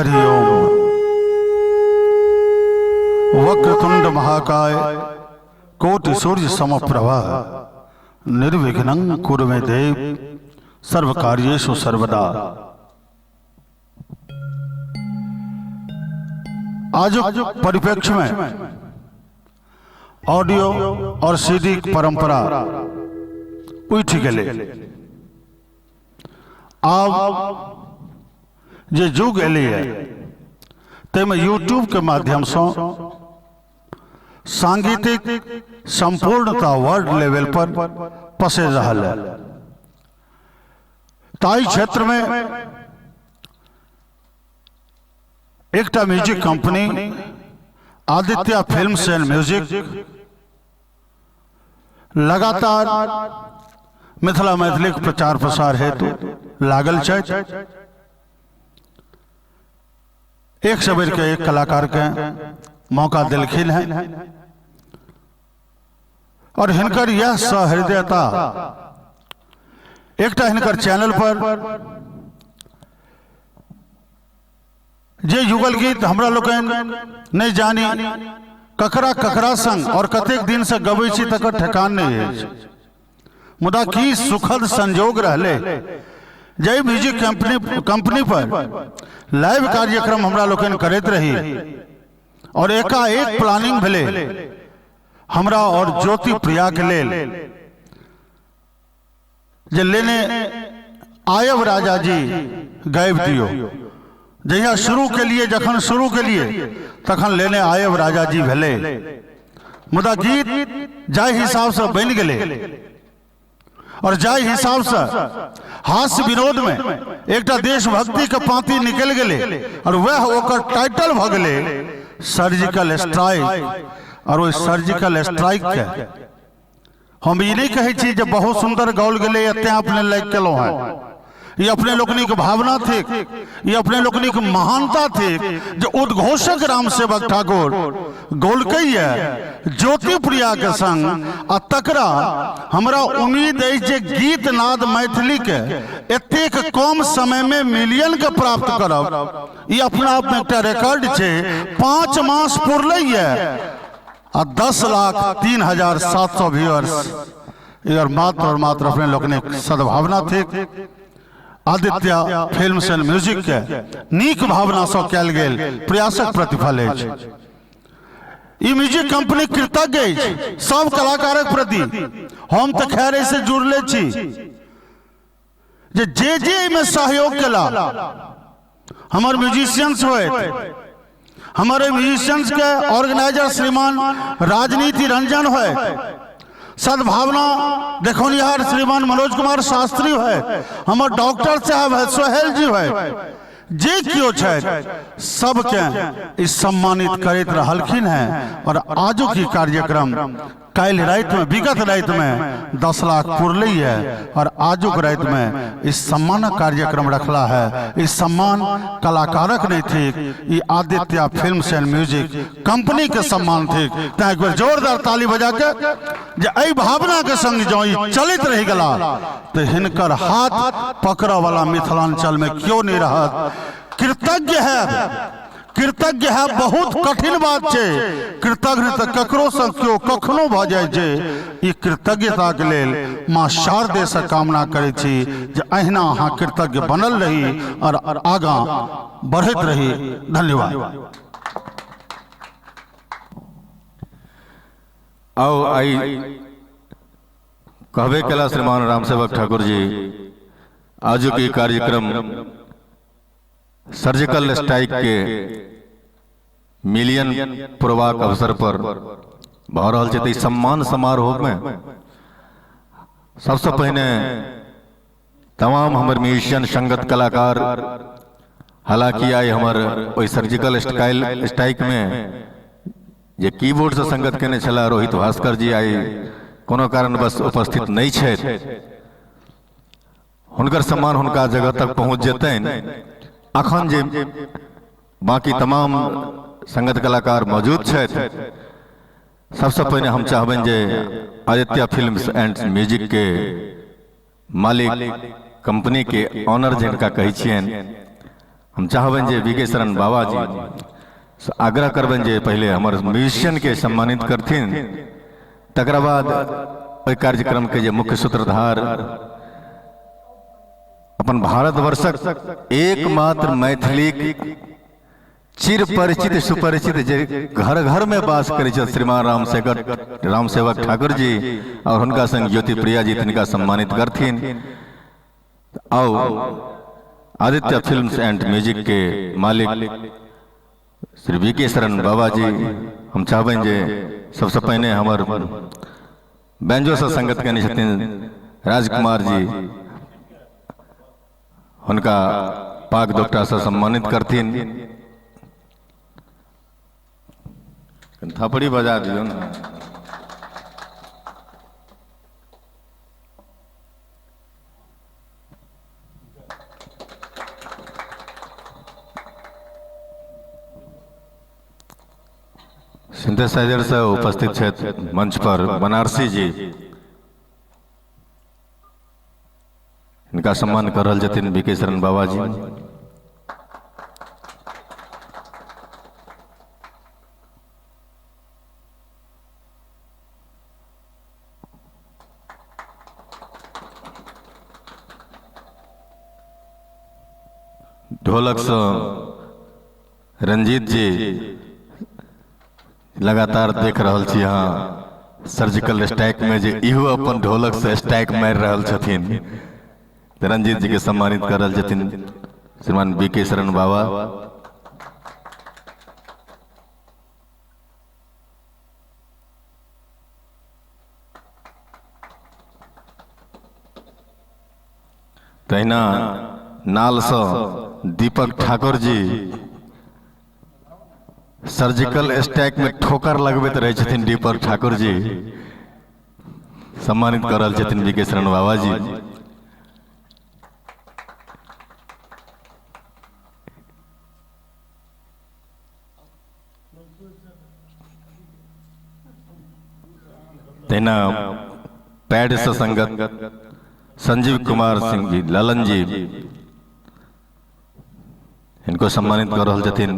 हरिओम। वक्रतुंड महाकाय कोटि सूर्य समप्रभा निर्विघ्नं कुरु मे देव सर्व कार्येषु सर्वदा। आजुक परिप्रेक्ष्य में ऑडियो और सीडी परंपरा उठि गेलै। आब जे युग एलैए ताहिमे यूट्यूबके माध्यमसँ सांगीतिक सम्पूर्णता वर्ल्ड लेवल पर पसरि रहल है। ताहि क्षेत्रमे एकटा music company Aditya films and music लगातार मिथिला मैथिलीक प्रचार प्रसार हेतु लागल छथि। एक से बढ़ि के एक कलाकार के मौका देलखिन हैं और हिनकर यह सहृदयता एकटा हिनकर चैनल पर जे युगल गीत हमरा लोकनि नहि जानी ककरा ककरा संग और कतेक दिन से गबै छी तकर ठेकान नहि अछि, मुदा की सुखद संजोग रहले जाहि म्यूजिक कंपनी कंपनी पर लाइव कार्यक्रम हमरा लोकनि करैत रही और एकाएक प्लानिंग भेलै हमरा और ज्योति प्रिया के लेल जे लेने आयब राजा जी गाबि दियौ। जहिया शुरू के लिए जखन शुरू के लिए तखन लेने आयब राजा जी भेलै, मुदा गीत जाहि हिसाब से बनि गेलै और जाहि हिसाब से हास्य विनोद में एकटा देशभक्ति के पांति निकलि गेलै और वह ओकर टाइटल भऽ गेलै सर्जिकल स्ट्राइक। और ओहि सर्जिकल स्ट्राइक के हम ई नहि कहै छी जे बहुत सुन्दर गाओल गेलैए तें अपने लाइक केलहुँ हेँ। ई अपने लोकनिक भावना थिक, ई अपने लोकनिक महानता थिक जे उद्घोषक रामसेवक ठाकुर गौलकैए ज्योति प्रिया के संग, आ तकरा हमरा उम्मीद अछि जे गीत नाद मैथिली के एतेक कम समय में मिलियन के प्राप्त करब ई अपना आप में एकटा रिकॉर्ड छै। 5 मास पुरलैए आ 10,03,700 व्यूअर्स, एकर मात्र और मात्र अपने लोकनिक सद्भावना थिक। आदित्य फिल्म्स एंड म्यूजिक के नीक भावना से कयल गेल प्रयासक प्रतिफल अछि। ई म्यूजिक कंपनी कृतज्ञ अछि सब कलाकारक प्रति। हम तऽ खैर एहिसँ जुड़ले छी जे जे जे एहिमे सहयोग केला, हमर म्यूजिशियंस होइत, हमारे म्यूजिशियंस के ऑर्गेनाइजर श्रीमान राजनीति रंजन है, सद्भावना देखौनिहार श्रीमान मनोज कुमार शास्त्री है, हमर डॉक्टर साहब है सोहेल जी है, जे कियो छथि सबके ई सम्मानित करैत रहलखिन हैं। और आजुक ई कार्यक्रम काल्हि रातिमे, विगत रातिमे 10 लाख पुरलै है और आजुक रातिमे इस सम्मानक कार्यक्रम रखला है। इस सम्मान कलाकारक नहीं थिक, ई Aditya films and music company के सम्मान थिक। तें एक बेर जोरदार ताली बजा के जे एहि भावना के संग जँ ई चलैत रहि गेला तऽ हिनकर हाथ पकड़ऽ वाला मिथिलांचल में क्यों नहीं रहत। कृतज्ञ है, कृतज्ञ है बहुत कठिन बात छै। कृतज्ञ तऽ ककरो से केओ कखनो भऽ जाइ छै। ई कृतज्ञता के लेल माँ शारदे से कामना करै छी जे अहिना अहाँ कृतज्ञ बनल रही और आगाँ बढ़ैत रही। धन्यवाद। आओ आई कहबे केला श्रीमान रामसेवक ठाकुर जी, आजुक ई कार्यक्रम सर्जिकल स्ट्राइक के मिलियन पुरबाक अवसर पर भऽ रहल छै। तऽ ई सम्मान समारोहमे सबसँ पहिने तमाम हमर म्यूजिशियन संगत कलाकार, हालांकि आइ हमर ओहि सर्जिकल स्ट्राइकमे जे कीबोर्डसँ संगत केने छलाह रोहित भास्कर जी आइ कोनो कारणवश उपस्थित नहि छथि, हुनकर सम्मान हुनका जगह तक पहुँच जेतनि। अखन जे बाकी तमाम संगत कलाकार मौजूद छथि, सबसँ पहिने हम चाहबनि जे आदित्य फिल्म्स एंड म्यूजिक के मालिक, कंपनी के ऑनर जिनका कहै छियनि, हम चाहबनि जे वी के शरण बाबा जी से आग्रह करबनि जे पहिले हमर म्यूजिशियन के सम्मानित करथिन, तकरा बाद ओहि कार्यक्रम के जे मुख्य सूत्रधार अपन भारतवर्षक एकमात्र मैथिली चिर परिचित सुपरिचित जे घर घर में वास करै छथि श्रीमान राम सेवक ठाकुर जी और हुनका संग ज्योति प्रिया जी तिनका सम्मानित करथिन। आओ आदित्य फिल्म्स एंड म्यूजिक के मालिक श्री वी के शरण बाबा जी, हम चाहबनि जे सबसे पहिने हमर बैंजो से संगत केने छथिन राजकुमार जी, हुनका पाग दोपटा से सम्मानित करथिन। थपड़ी बजा दियौ ने। सिंथेसाइजर से उपस्थित छथि मंच पर बनारसी जी, इनका सम्मान कर रहल छथिन बी के शरण बाबा जी। ढोलक से रंजीत जी लगातार देख रहल छी अहाँ सर्जिकल स्ट्राइक में जे इहो अपन ढोलक से स्ट्राइक मारि रहल छथिन, तऽ रंजीत जी के सम्मानित कर रहल छथिन श्रीमान बी के शरण बाबा। तहिना नालसँ दीपक ठाकुर जी सर्जिकल स्ट्राइक में ठोकर लगबैत रहै छथिन, दीपक ठाकुर जी सम्मानित कर रहल छथिन बी के शरण बाबा जी। तहिना पैड से संगत संजीव कुमार सिंह जी ललन जी, इनको सम्मानित कर रहल छथिन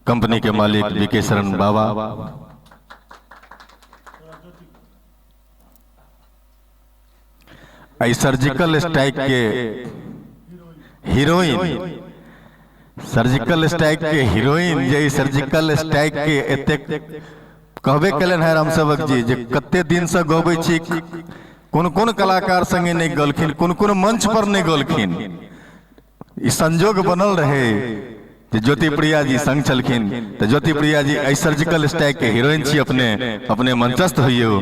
कंपनी के मालिक बी के शरण बाबा। एहि सर्जिकल स्ट्राइक के हीरोइन, सर्जिकल स्ट्राइक के हीरोइन जे सर्जिकल स्ट्राइक के एतेक कहबे केलनि है रामसेवक जी जे कते दिन से गबै छी, कोन कोन कलाकार संगे नहि गलखिन, कोन कोन मंच पर नहि गलखिन, ई संजोग बनल रहे जे ज्योति प्रिया जी संग छलखिन। तऽ ज्योति प्रिया जी एहि सर्जिकल स्ट्राइक के हीरोइन छी, अपने अपने मंचस्थ होइयौ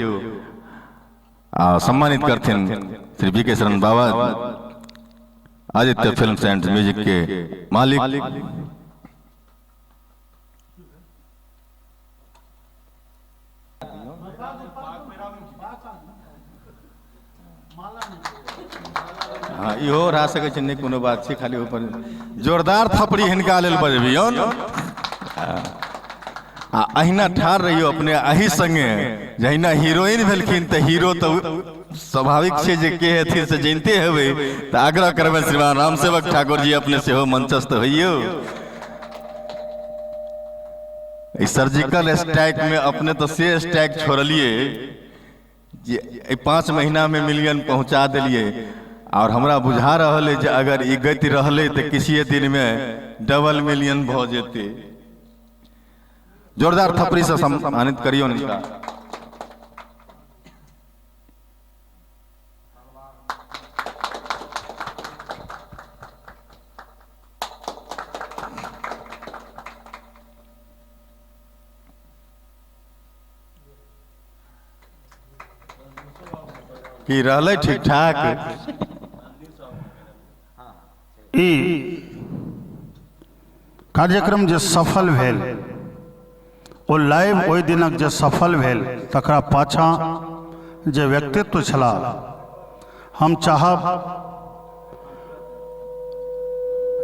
आ सम्मानित करथिन श्री बी के शरण बाबा आदित्य फिल्म्स एंड म्यूजिक के मालिक। हाँ इहो रह सकै छै, नहि कोनो बात छै, खाली ऊपर जोरदार थपड़ी हिनका लेल बजबियौन आ अहिना ठाढ़ रहियौ अपने अही संगे, जहिना हीरोइन भेलखिन तऽ हीरो तऽ स्वाभाविक छै जे के हेथिन से जनिते हेबै, तऽ आग्रह करबै श्रीमान रामसेवक ठाकुर जी अपने सेहो मंचस्थ होइयौ। ई सर्जिकल स्ट्राइक में अपने तऽ से स्ट्राइक छोड़लियै जे एहि 5 महीना में मिलियन पहुंचा देलियै, और हमरा बुझा रहल है जे अगर ई गति रहलै तऽ किसी दिन में डबल मिलियन भऽ जेतै। जोरदार थपड़ी से सम्मानित करियौ हिनका। की रहलै ठीक ठाक? ई कार्यक्रम जे सफल भेल ओ लाइव ओहि दिनक जे सफल भेल तकरा पाछाँ जे व्यक्तित्व छलाह, हम चाहब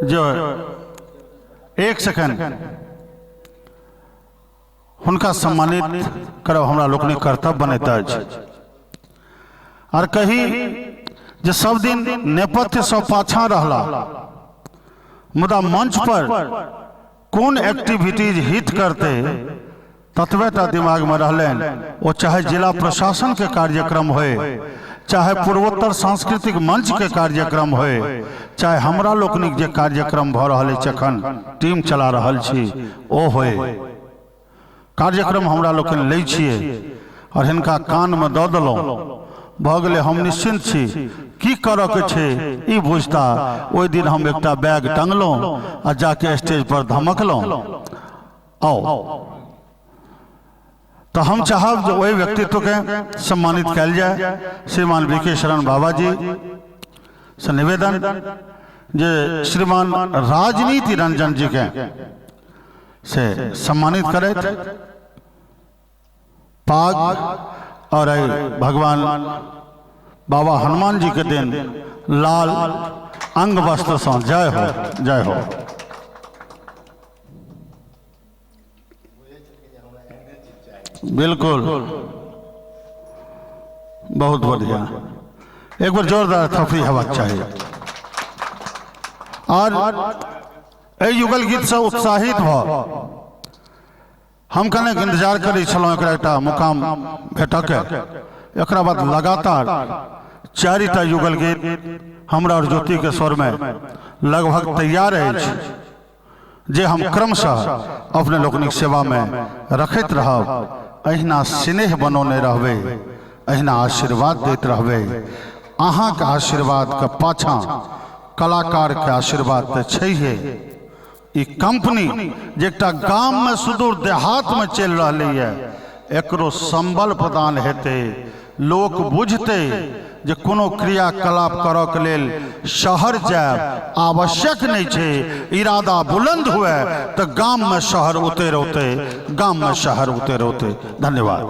जे एक सेकेंड हुनका सम्मानित करब हमरा लोकनिक कर्तव्य बनैत अछि। आर कही जे सब दिन नेपथ्यसँ पाछाँ रहला, मुदा मंच पर कोन एक्टिविटीज हिट करतै ततबे टा दिमागमे रहलनि। ओ चाहे जिला प्रशासनके कार्यक्रम होय, चाहे पूर्वोत्तर सांस्कृतिक मंचके कार्यक्रम होय, चाहे हमरा लोकनिक जे कार्यक्रम भऽ रहल अछि एखन टीम चला रहल छी ओ होय, कार्यक्रम हमरा लोकनि लै छियै आओर हिनका कानमे दऽ देलहुँ, भऽ गेलै, हम निश्चिन्त छी, की करऽके छै ई बुझता। ओहि दिन हम एकटा बैग टंगलहुँ आ जाके स्टेज पर धमकलहुँ। आओ तऽ हम चाहब जे ओहि व्यक्तित्वके सम्मानित कयल जाय। श्रीमान बी के शरण बाबा जी से निवेदन जे श्रीमान राजनीति रंजन जी के से सम्मानित करैत पाग और भगवान बाबा हनुमान जी के दिन लाल अंग वस्त्र से जय हो, जय हो। बिल्कुल बहुत बढ़िया, एक बार जोरदार थपड़ी हवा चाहिए। और एहि युगल गीत से उत्साहित भ हम कनेक इंतजार करै छलहुँ एकरा एकटा मुकाम भेटके। एकरा बाद लगातार 4टा युगल गीत हमरा और ज्योति के स्वर में लगभग तैयार अछि, जे हम क्रमशः अपने लोकनिक सेवा में रखैत रहब। अहिना स्नेह बनौने रहबै, अहिना आशीर्वाद दैत रहबै। अहाँके आशीर्वाद के पाछाँ कलाकार के आशीर्वाद तऽ छैहे। ई कंपनी जे एकटा गाम में सुदूर देहात में चलि रहलैए, एकरो संबल प्रदान हेतै, लोक बुझतै जे कोनो क्रियाकलाप करऽके लेल शहर जायब आवश्यक नहि छै। इरादा बुलंद हुए तऽ गाममे शहर उतरि औतै, गाममे शहर उतरि औतै। धन्यवाद।